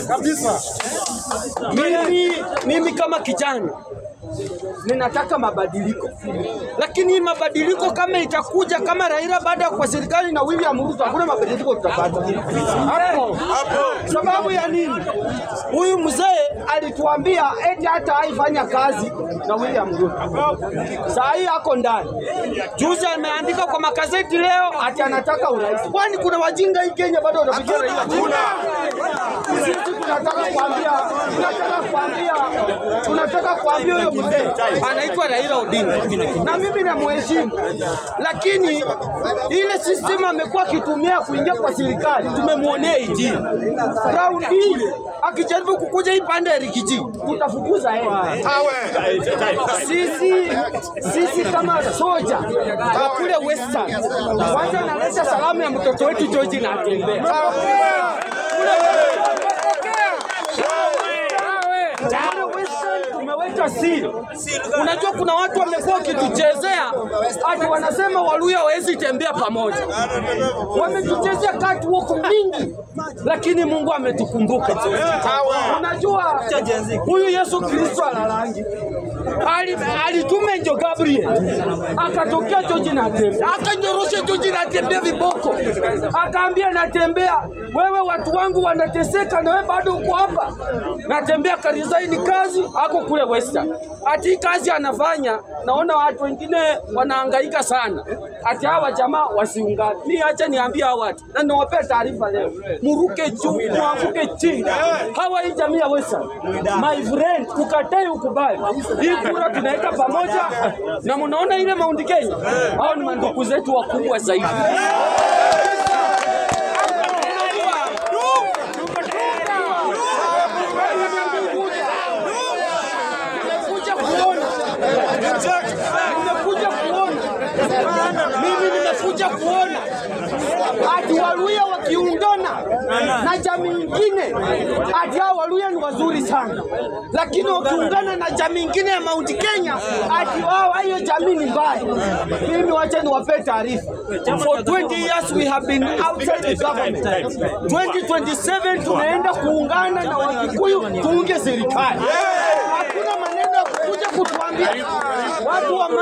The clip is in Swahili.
Kabisa. Mimi kama kijana ninataka mabadiliko, lakini mabadiliko kama itakuja kama Raila baada kwa serikali na William Ruto, hakuna mabadiliko tutapata hapo. Hapo sababu ya nini? Huyu mzee alituambia eti hata haifanya kazi na William Ruto, saa hii ako ndani. Juzi ameandika kwa magazeti leo ati anataka urais. Kwani kuna wajinga hii Kenya bado wanapigia Raila? Sisi tunataka kuambia huyo mzee anaitwa Raila Odinga, na mimi namheshimu, lakini ile system amekuwa akitumia kuingia kwa serikali tumemuonea iji. Round hii akijaribu kukuja hii pande ya Rigiji tutafukuza yeye. Sisi kama soja wa kule Western, kwanza naleta salamu ya mtoto wetu George na atembea siri. Unajua kuna watu wamekuwa wakituchezea ati wanasema Waluya hawezi tembea pamoja. Wametuchezea catwalk mingi, lakini Mungu ametukumbuka. Unajua huyu Yesu Kristo alalangi alituma Angel Gabriel akatokea George Natembeya, akanyorosha George Natembeya viboko, akaambia Natembeya, wewe watu wangu wanateseka na wewe bado uko hapa. Natembeya karesign kazi, ako kule Western. Ati kazi anafanya, naona watu wengine wanahangaika sana. Ati hawa jamaa wasiungane. Mimi acha niambie hawa watu na niwapee taarifa leo, muruke juu muanguke chini. Hawa hii jamii ya Western, my friend, ukatai ukubali, hii kura tunaweka pamoja. Na mnaona ile Mount Kenya, hao ni mandugu zetu wakubwa zaidi. Mimi nimekuja kuona ati Waluya wakiungana na jamii nyingine, ati hao Waluya ni wazuri sana, lakini wakiungana na jamii nyingine ya Mount Kenya, ati wao hiyo jamii ni mbaya. Mimi wacha niwape taarifa, for 20 years we have been outside the government. 2027 tunaenda kuungana na Wakikuyu tuunge serikali. Hakuna maneno ya kukuja kutuambia watu wa